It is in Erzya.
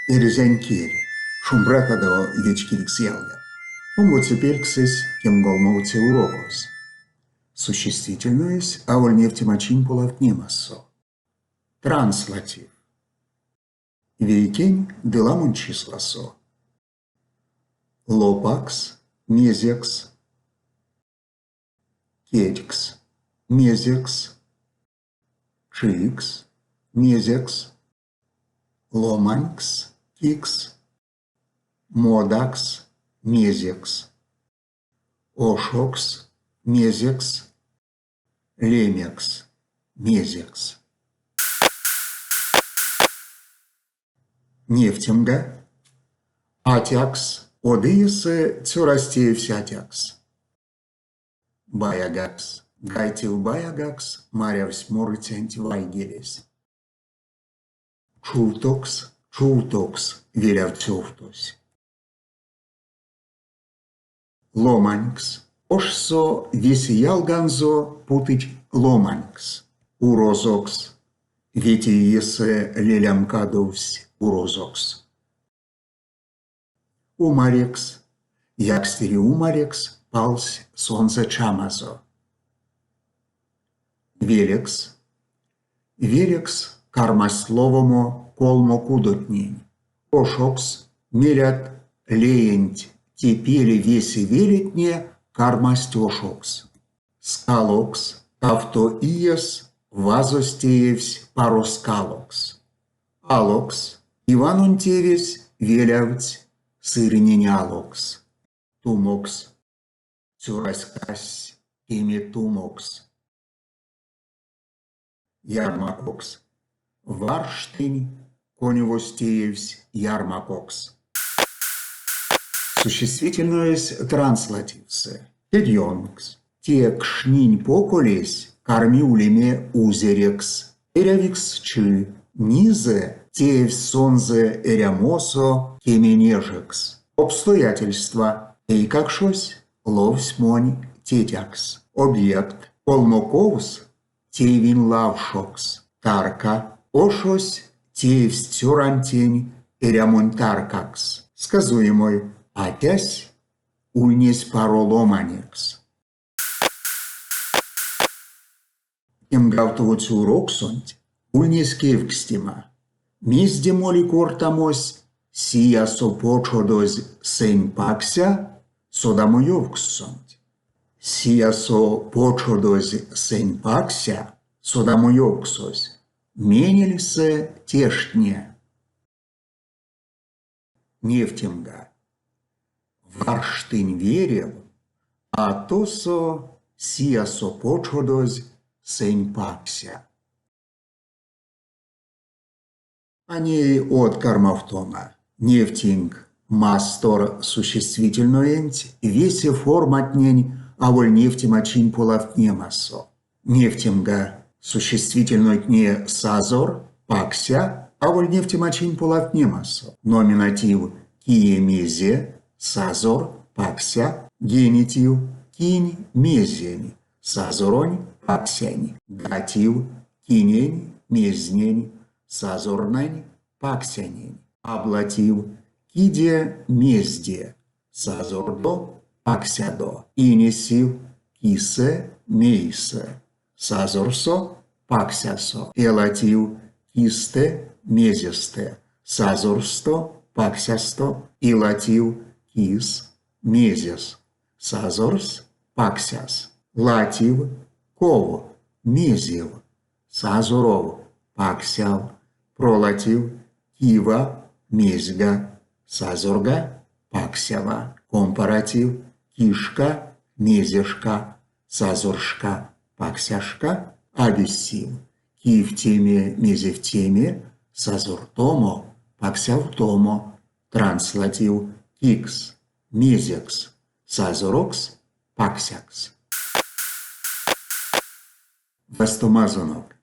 Эрзянь кель, шумбратадо вечкевикс ялгат! Омбоце пельксэсь, кемголмовоце урокось. Существительноесь аволь невтемачинь полавтнемасо. Транслатив. Вейкень ды ламонь числасо. Лопакс, мезекс, кедькс, мезекс, чикс, мезекс, ломанькс, кикс, модакс, мезекс, ошокс, мезекс, лемекс, мезекс. Невтемга, атякс од иесэ цёрась теевсь атякс. Баягакс, гайтев баягакс марявсь морыцянть вайгелесь. Чувтокс, чувтокс велявтсь овтось. Ломанькс, ошсо весе ялганзо путыть ломанькс, урозокс, вете иесэ лелям кадовсь урозокс. Умарекс, якстере умарекс палсь сонзэ чамазо. Велекс, велекс кармасть ловомо колмо кудотнень, ошокс, мерят, леенть те пеле весе велетне кармасть ошокс. Скалокс, кавто иес вазось теевсь паро скалокс. Алокс, Иванонь тевесь велявтсь сырнень алокс. Тумокс, цёрась кассь кеме тумокс. Ярмакокс, варштынь, конёвось теевсь ярмакокс. Существительноесь транслативсэ, кедьёнкс, те кшнинь поколесь карми улеме узерекс, эрявиксчи, низэ теевсь сонзэ эрямосо кеме нежекс. Обстоятельства, эйкакшось ловсь монь тетякс. Объект, колмоковс теевинь лавшокс. Тарка, ошось теевсь цёрантень эрямонь таркакс. Сказуемой, атясь ульнесь паро ломанекс. Кемгавтовоце уроксонть ульнесь кевкстема, мезде моли кортамось сиясо почодозь сэнь пакся содамоёвкссонть. Сиясо почодозь сэнь пакся содамоёвксось, менельсэ тештне. Невтемга, варштынь верев, а тосо сиясо почодозь сэнь пакся. А ней од кармавтома. Невтинк мастор существительноенть весе форматнень аволь невтемачинь полавтнемасо. Невтемга, существительнойтне сазор, пакся аволь невтемачинь полавтнемасо. Номинатив кие мезе, сазор, пакся, генитив кинь мезень, сазоронь, паксянь, датив кинень, мезнень, сазорнэнь, паксянень, аблатив киде, мезде, сазордо, паксядо, инесив, кисэ, мейсэ, сазорсо, паксясо, элатив, кистэ, мезестэ, сазорсто, паксясто, илатив, кис, мезес, сазорс, паксяс, латив, ков, мезев, сазоров, паксяв, пролатив, кива, мезга, сазорга, паксява, компаратив, кишка, мезешка, сазоршка, паксяшка, абиссив, кивтеме, мезевтеме, сазортомо, паксявтомо, транслатив, кикс, мезекс, сазорокс, паксякс. Вастомазонок!